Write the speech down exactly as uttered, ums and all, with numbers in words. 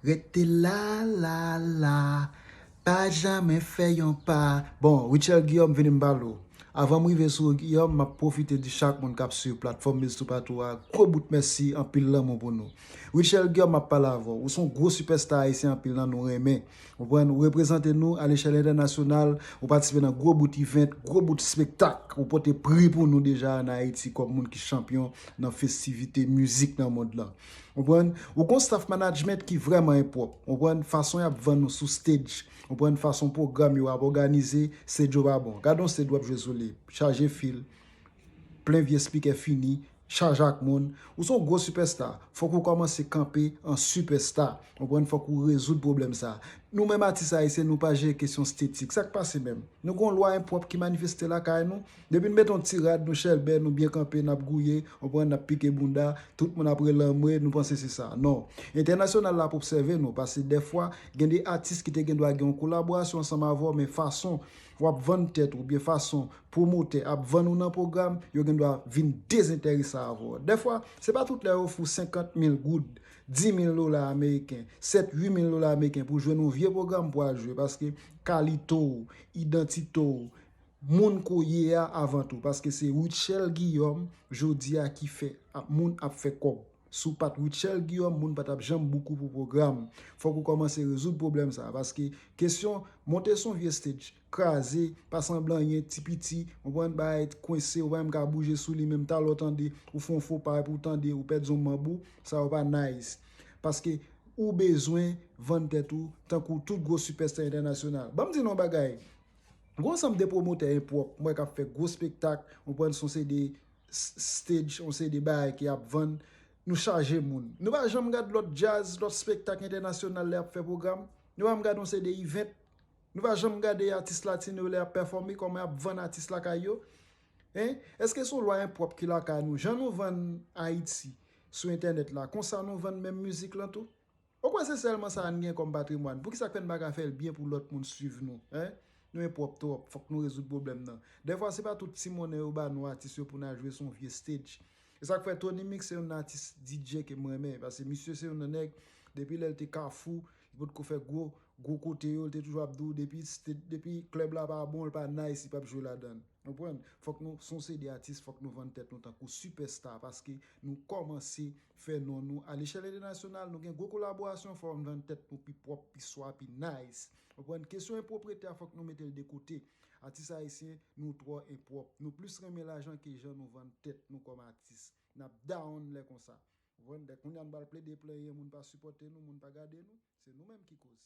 Rete la, la, la, pa janmen fè yon pa. Bon, Rutshelle Guillaume vini m pale w. Avan m rive sou Guillaume, m ap pwofite di chak moun k ap swiv platfòm Milz Toupatou a, gwo bout mèsi, anpil lanmou pou nou. Rutshelle Guillaume, m ap pale avè w. Ou se yon gwo sipèsta ayisyen anpil nan nou renmen. Ou konprann? Ou reprezante nou alechèl entènasyonal, ou patisipe nan gwo bout event, gwo bout spektak. Ou pote pri pou nou deja ann Ayiti kòm moun ki chanpyon nan festivite mizik nan mond lan. Ou konprann? Ou gon staff management ki vrèman enpwòp. Ou konprann? Fason y ap vann nou sou stage. Ou konprann? Fason pwogram yo ap òganize, stage yo pa bon. Gade yon stage w ap jwe sou li, chaje fil, plen vye spikè fini, chaje ak moun. Ou se yon gwo sipèsta. Fòk ou kòmanse kanpe an sipèsta. Ou konprann? Fòk ou rezoud pwoblèm sa. Nou menm atis ayisyen, nou pa jere kesyon estetik. Sa k pase menm? Nou gon lwa enpwòp ki manifeste lakay nou. Depi n mete yon ti rad, nou chèlbè, nou byen kanpe, n ap gouye, ou konprann, n ap pike bounda, tout moun ap rele anmwe, nou panse se sa. Non. Entènasyonal la ap obsève nou, paske dèfwa, gen de atis ki te gen dwa gen yon kolaborasyon ansanm avè w, men fason w ap vann tèt ou, oubyen fason pwomotè ap vann ou nan pwogram, yo gen dwa vin dezenterese avè w. Dèfwa, se pa tout lè yo ofri w senkant mil goud, dis mil dola ameriken, sèt, uit mil dola ameriken pou jwe nan yon vye pwogram pou al jwe, paske kalite w, idantite w, moun ke w ye a avan tou, paske se Rutshelle Guillaume jodi a ki fè ap, moun ap fè kòb. Si w pa t Rutshelle Guillaume, moun pa t ap janm book ou pou pwogram. Fòk ou kòmanse rezoud pwoblèm sa a, paske kesyon monte sou yon vye stage, kraze, pa sanble anyen, ti piti, ou konprann, bagay kwense, ou pa menm ka bouje sou li, menm talè w tande, ou fè yon fo pa epi w tande, ou pèdi yon manb ou, sa yo pa nice. Paske ou bezwen vann tèt ou tankou tout gwo sipèsta entènasyonal. Ban m di nou yon bagay, gon ansanm de pwomotè enpwòp, m wè k ap fè gwo spektak, ou konprann, se yon seri de s-, stage, yon seri de bagay ki ap vann, nou chaje moun. Nou pa janm gad lòt djaz, lòt spektak entènasyonal lè y ap fè pwogram. Nou pa janm gad yon seri de event. Nou pa janm gade atis latino lè y ap pèfòme, kòman y ap vann atis lakay yo. Hein? Èske se yon lwa enpwòp ki lakay nou? Jan nou vann Ayiti sou entènèt la, konsa nou vann menm mizik lan tou? Ou kwè se sèlman sa n gen kòm patrimwàn? Poukisa k fè n pa ka fè l byen pou lòt moun swiv nou? Hein? Nou enpwòp twòp, fòk nou rezoud pwoblèm nan. Dèfwa, se pa tout ti monnen yo ba nou atis yo pou n al jwe sou yon vye stage. E sa k fè Tony Mix se youn nan atis D J ke m renmen, paske misye se youn nan nèg, depi lè l te Kafou, li potko fè gwo, gwo kote yo, li te toujou ap di w, depi sta-, depi klèb la pa bon, li pa nice, li p ap jwe ladan l. Ou konprann? Fòk nou, se yon seri de atis, fòk nou vann tèt nou tankou sipèsta, paske nou kòmanse fè non nou alechèl entènasyonal, nou gen gwo kolaborasyon, fò n vann tèt nou pi pwòp, pi swa, pi nice. Ou konprann? Kesyon enpwoprete a, fòk nou mete l de kote. Atis ayisyen, nou twò enpwòp. Nou plis renmen lajan ke jan nou vann tèt nou kòm atis. N ap down lè konsa. Ou konprann? Dèk kounye a nou pral plede plenyen, moun pa sipòte nou, moun pa gade nou, se nou menm ki koz.